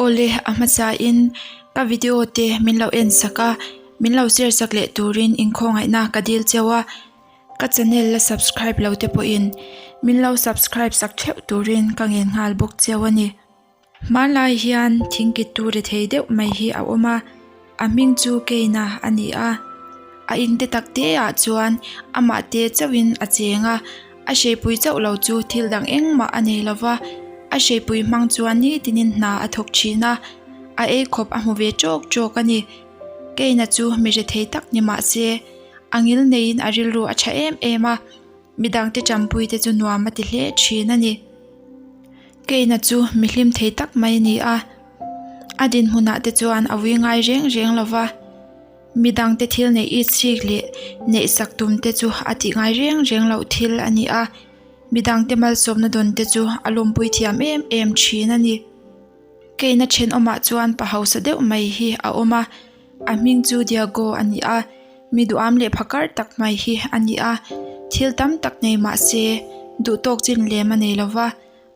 Awle a hmasa in ka video te min lo en sak a min lo share sak leh turin inkhawngaihna ka dil cheu a ka channel la subscribe lo te pawhin min lo subscribe sak theuh turin ka ngen nghal bawk cheu a ni. Hmanlai hian thingkit tur ri thei deuh mai hi a awm a, a hming chu Keina a ni a. A in te tak te ah chuan amah te chauhin a cheng a, a hreipui chauh lo chu thil dang engmah a nei lo va, a hreipui hmang chuan nitinin hna a thawk thin a, a ei khawp a hmu ve tawk tawk a ni. Keina chu mi ri thei tak ni mah se, a ngil neiin a rilru a tha em em a. Midangte ṭampui te chu nuam a ti hle ṭhin a ni. Keina chu mi hlim thei tak mai a ni a, a dinhmunah te chuan a vui ngai reng reng lo va, midangte thil neih it chik leh neih sak tum te chu a tih ngai reng reng loh thil a ni a, midangte malsawmna dawn te chu a lawmpui thiam em em ṭhin a ni. Keina ṭhenawmah chuan pa hausa deuh mai hi a awm a, a hming chu Diego a ni a. Mi duham leh phakar tak mai hi a ni a, thil tam tak nei mah se duh tawk chin lem a nei lo va,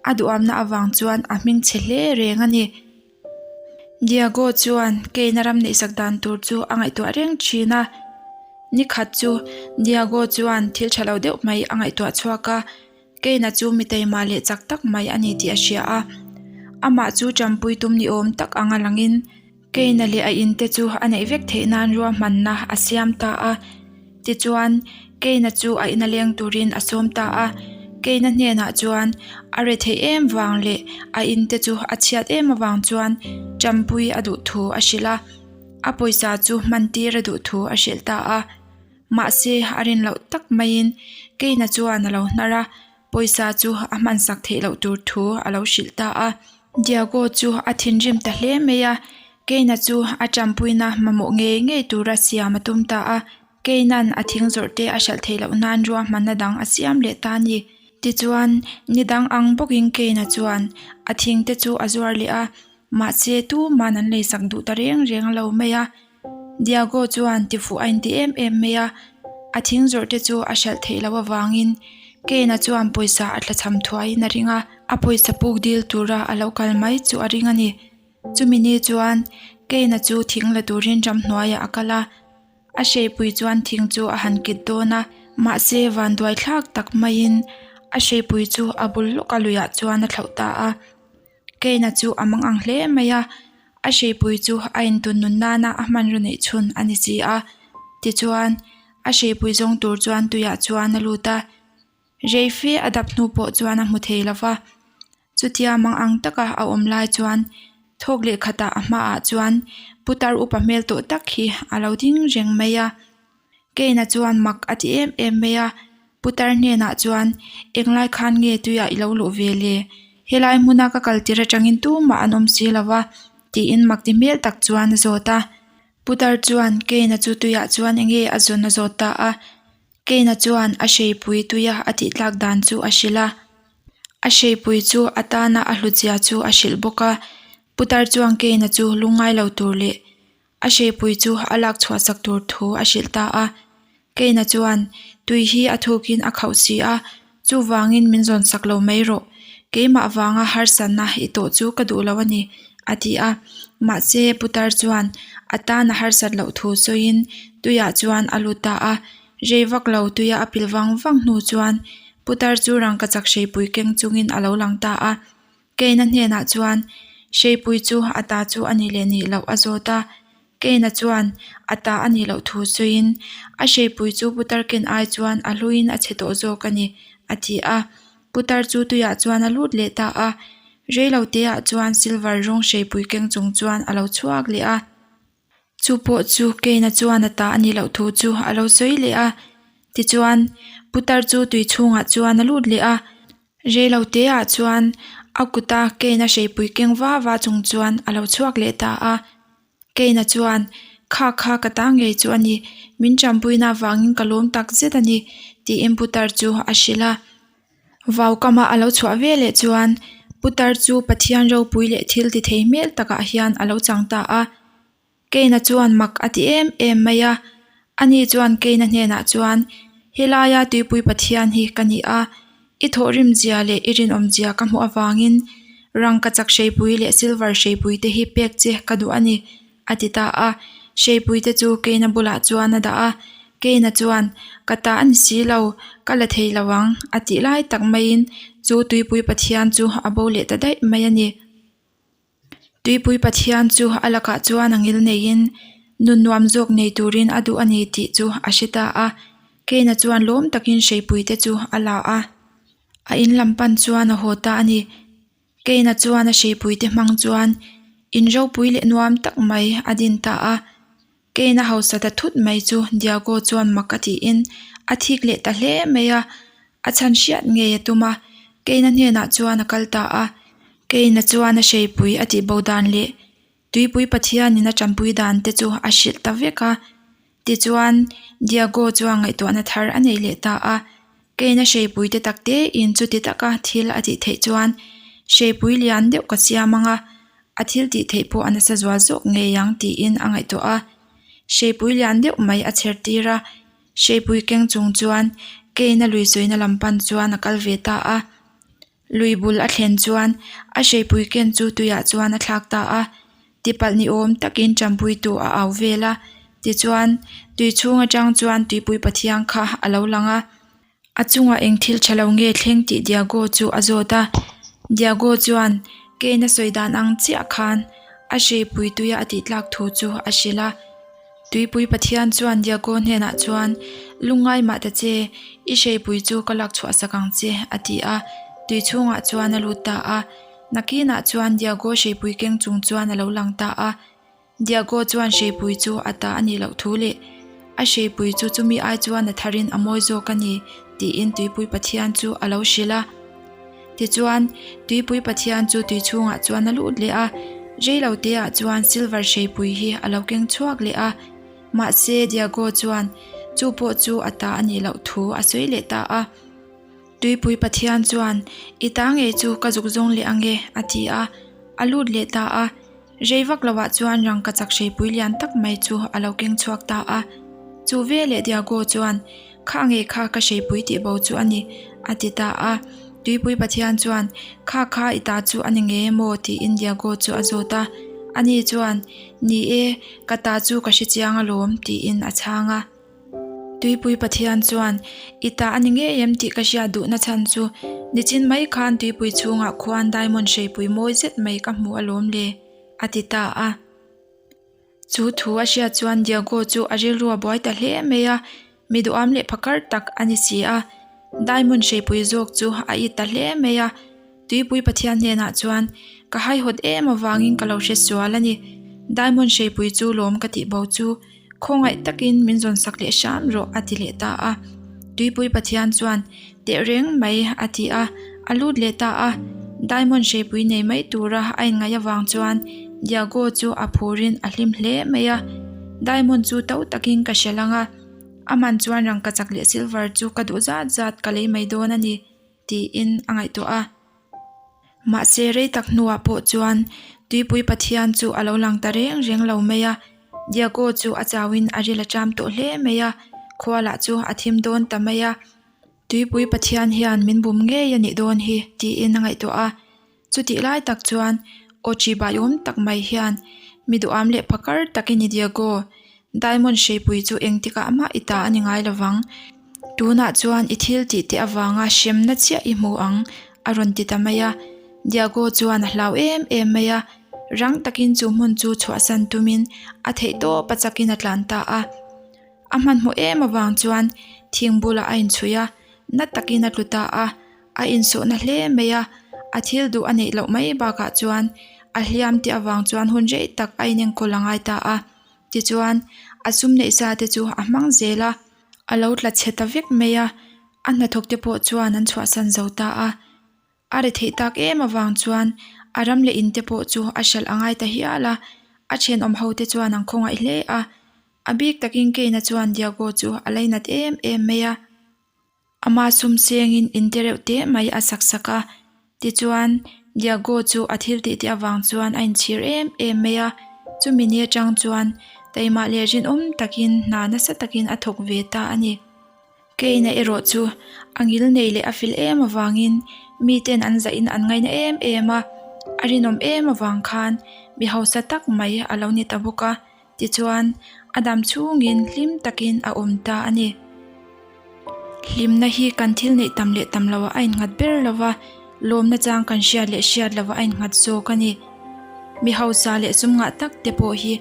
a duhamna avang chuan a hming chhe hle reng a ni. Diego chuan Kane-a ram neihsak dan tur chu a ngaihtuah reng thin a, ni khat chu Diego chuan thil tha lo deuh mai a ngaihtuah chhuak a, Kane-a chu mi taima leh chak tak mai a ni tih a hria a, amah chu ṭampui tum ni awm tak anga langin Keina leh a inte chu a neih vek theih nan ruahmanna a siam ta a. Tichuan, Keina chu a ina leng turin a sawm ta a. Keina hnenah chuan a re theih em vang leh a inte chu a chhiat em avang chuan ṭampui a duh thu a hrilh a. A pawisa chu hman tir a duh thu a hrilh ta a. Mahse, a rin loh tak maiin Keina chuan a lo hnar a. Pawisa chu a hmansak theih loh tur thu a lo hrilh ta a. Diego chu a thinrim ta hle mai a, Keina chu a tanpuina mamawh ngei ngei tura siam a tum ta a. Keina'n a thing zawrh te a hralh theih loh nan ruahmanna dang a siam leh ta a ni. Tichuan, ni dang ang bawkin Keina chuan a thing te chu a zuar leh a, Mahse, tuman an leisak duh ta reng reng lo mai a. Diego chuan tifuh a inti em em mai a, a thing zawrh te chu a hralh theih loh avangin Kane-a chuan pawisa a tlachham thuaiin a ring a, a pawisa puk dil tura a lo kal mai chu a ring a ni. Chumi ni chuan Kane-a chu thing la turin ramhnuaiah a kal a, a hreipui chuan thing chu a han kit dawn a, mahse vanduai thlak tak maiin a hreipui chu a bul lawka luiah chuan a thlauh ta a. Keina chu a mang ang hle mai a, a hreipui chu a intun nun nana a hmanraw neih chhun a ni si a. Tichuan, a hreipui zawng tur chuan tuiah chuan a lut a, rei fe a dap hnu pawh chuan a hmu thei lo va. Chutia mang ang taka a awm lai chuan thawk leh khatah a hmaah chuan putar upa hmel tawh tak hi a lo ding reng mai a. Keina chuan mak a ti em em mai a, putar hnenah chuan englai khan nge tuiah i lo luh ve le? Helai hmuna ka kal tir atangin tumah an awm si lo va tiin mak ti hmel tak chuan a zawt a. Putar chuan Keina chu tuiah chuan enge a zawn a zawt ta a, Keina chuan a hreipui tuia a tih tlak dan chu a hrilh a. A hreipui chu a tana a hlutzia chu a hrilh bawk a, putar chuan Keina chu lungngai lo tur leh A hreipui chu a lak chhuah sak tur thu a hrilh ta a. Keina chuan, Tui hi a thukin a khauh si a, chuvangin min zawn sak lo mai rawh. Keimah vanga harsatna i tawh chu ka duh lo a ni, a ti a. Mahse, Putar chuan a tan a harsat loh thu sawiin tuiah chuan a lut ta a. Rei vak lo tuia a pil vang vang hnu chuan Putar chu rangkachak hreipui keng chungin a lo lang ta a. Keina hnenah chuan Hreipui chu a ta chu a nih leh nih loh a zawt a, Keina chuan a ta a nih loh thu sawiin a hreipui chu putar ken ai chuan a hluin a chhe tawh zawk a ni a ti a. Putar chu tuiah chuan a lut leh ta a, reiloteah chuan silver rawng hreipui keng chung chuan a lo chhuak leh a. Chu pawh chu Keina chuan a ta a nih loh thu chu a lo sawi leh a. Tichuan, putar chu tui chhungah chuan a lut leh a. Reilo teah chuan a kuta Keina hreipui keng va va chung chuan a lo chhuak leh ta a. Keina chuan, Kha kha ka ta ngei chu a ni, min ṭampuina avangin ka lawm tak zet a ni, tiin putar chu a hrilh a. Vaukama a lo chhuah ve leh chuan putar chu Pathian ropui leh thil ti thei hmel takah hian a lo chang ta a. Keina chuan mak a ti em em mai a. Ani chuan Keina hnenah chuan, Helaia tuipui Pathian hi ka ni a, i thawhrim zia leh i rinawm zia ka hmuh avangin Rangkachak hreipui leh silver hreipui te hi pek che ka duh a ni, a ti ta a. Hreipui te chu Cain-a bulah chuan a dah a. Cain-a chuan, Ka ta a ni si lo, ka la thei lo ang, a tih lai tak maiin chu tuipui pathian chu a bo leh ta daih mai a ni. Tuipui Pathian chu a lakah chuan a ngil neiin nun nuam zawk nei turin a duh a ni tih chu a hre ta a. Cain-a chuan lawm takin hreipuite chu a la a, a in lam pan chuan a haw ta a ni. Cain-a chuan a hreipuite hmang chuan in ropui leh nuam tak mai a din ta a. Cain-a hausa ta thut mai chu Diago chuan mak a tiin a thik leh ta hle mai a, a chhan hriat ngei a tum a, Cain-a hnenah chuan a kal ta a. Cain-a chuan a hreipui a tihbo dan leh tuipui Pathianin a tanpui dan te chu a hrilh ta vek a. Tichuan, Diago chuan ngaihtuahna thar a nei leh ta a, Cain-a hreipui te tak tein chuti taka thil a tih theih chuan hreipui lian deuh ka siam ang a, A thil tih theih pawh a nasa zual zawk ngei ang tiin a ngaihtuah a. Hreipui lian deuh mai a chher tir a, hreipui keng chung chuan Cain-a lui sawina lam pan chuan a kal ve ta a. Lui bul a thlen chuan a hreipui ken chu tuiah chuan a thlak ta a, tipalh ni awm takin ṭampuitu a au vel a. Tichuan, tui chhung aṭang chuan tuipui pathian kha a lo lang a. A chungah eng thil tha lo nge thleng tih Diago chu a zawt a. Diago chuan Cain a sawi dan ang chiah khan a hreipui tuia a tih tlak thu chu a hrilh a. Tuipui Pathian chuan Diago hnenah chuan, Lungngai mah ta che, i hreipui chu ka lak chhuah sak ang che, a ti a. Tui chhungah chuan a lut ta a. Nakinah chuan Diago hreipui keng chung chuan a lo lang ta a. Diago chuan hreipui chu a ta a nih loh thu leh a hreipui chu chumi ai chuan a tharin a mawi zawk a ni tiin tuipui pathian chu a lo hrilh a. Tichuan, tuipui pathian chu tui chhungah chuan a lut leh a, reilo teah chuan silver hreipui hi a lo keng chhuak leh a. Mahse, Diago chuan chu pawh chu a ta a nih loh thu a sawi leh ta a. Tuipui Pathian chuan, I ta ngei chu ka zuk zawng leh ang e, a ti a. A lut leh ta a. Rei vak lovah chuan rangkachak hreipui lian tak mai chu a lo keng chhuak ta a. Chu veleh Diago chuan, Kha ngei kha ka hreipui tih bo chu a ni, a ti ta a. Tuipui Pathian chuan, Kha kha i ta chu a ni ngei emaw? tiin Diago chu a zawt a. Ani chuan, Ni e, ka ta chu ka hre chiang alawm, tiin a chhang a. Tuipui Pathian chuan, I ta a ni ngei em tih ka hriat duhna chhan chu nichin mai khan tuipui chhungah khuan diamond hreipui mawi zet mai ka hmu alawm le, a ti ta a. Chu thu a hriat chuan Diego chu a rilru a buai ta hle mai a, mi duham leh phakar tak a ni si a. Diamond hreipui zawk chu a it ta hle mai a. Tuipui Pathian hnenah chuan, Ka haihawt em avangin ka lo hre sual a ni. Diamond hreipui chu lawm ka tih bo chu khawngaih takin min zawn sak leh hram rawh a ti leh ta a. Tuipui Pathian chuan, Teh reng mai a ti a, a lut leh ta a. Diamond hreipui nei mai tura a inngaih avang chuan Diago chu a phurin a hlim hle mai a. Diamond chu to takin ka hre lang a, aman chuan rangkachak leh silver chu ka duh zat zat ka lei mai dawn a ni. Tiin a ngaihtuah a. Mahse rei tak hnuah pawh chuan Tuipui Pathian chu a lo lang ta reng reng lo mai a. Diego chu a chauhin a ril a ṭam tawh hle mai a, khua lah chu a thim dawn ta mai a. Tuipui Pathian hian min bum ngei a nih dawn hi tiin a ngaihtuah a. Chutih lai tak chuan aw chi baiawm tak mai hian mi duham leh phakar tak i ni Diego. Diamond hreipui chu engtikah mah i ta a ni ngai lovang. Tunah chuan i thil tih teh avanga hremna chiah i hmu ang a rawn ti ta mai a. Diego chuan a hlau em em mai a. Rang takin chu hmun chu chhuahsan tumin a theihtawp a chakin a tlan ta a. A hmanhmawh em avang chuan thing bulah a inchhuih a, na takin a tlu ta a. A insawhna hle mai a, a thil duh a neih loh mai bakah chuan a hliam tih avang chuan hun rei tak a inenkawl a ngai ta a. Tichuan, a sum neih sa te chu a hmang zel a, a lo tla chhe ta vek mai a, a hnathawk te pawh chuan an chhuahsan zo ta a. A ri theih tak em avang chuan a ram leh in te pawh chu a hralh a ngai ta hial a, a thenawm ho te chuan an khawngaih hle a. A bik takin Cain-a chuan Diego chu a lainat em em mai a. Ama sum chengin in te reuh teh mai a sak sak a, tichuan Diego chu a thil tih te avang chuan a inchhir em em mai a, chumi ni atang chuan taimah leh rinawm takin hna nasa takin a thawk ve ta a ni. Cain-a erawh chu a ngil nei leh a fil em avangin miten an zahin an ngaina em em a. A rinawm em avang khan mi hausa tak mai a lo ni ta bawk a, tichuan a dam chhungin hlim takin a awm ta a ni. Hlimna hi kan thil neih tam leh tam loah a innghat ber lo va, lawmna chang kan hriat leh hriat lovah a innghat zawk a ni. Mi hausa leh sum ngah tak te pawh hi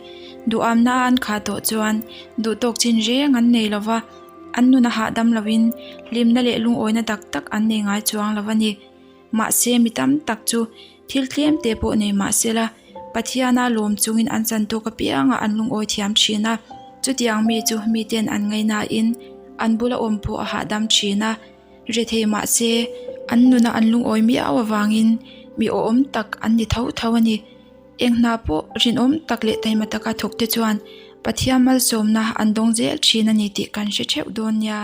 duhamna a an khah tawh chuan duhtawk chin reng an nei lo va, an nun a hahdam loin hlimna leh lungawina tak tak an nei ngai chuang lo a ni. Mahse mi tam tak chu thil tlem te pawh nei mah sela, Pathiana lawm chungin an chan tawk apiangah an lungawi thiam thin a. Chutiang mi chu miten an ngaihnain an bula awm pawh a hahdam thin a. Rethei mahse an nuna an lungawi miau avangin mi awhawm tak an ni tho tho a ni. Eng hna pawh rinawm tak leh taima taka thawkte chuan Pathian malsawmna an dawng zel thin a ni tih kan hre theuh dawn nia.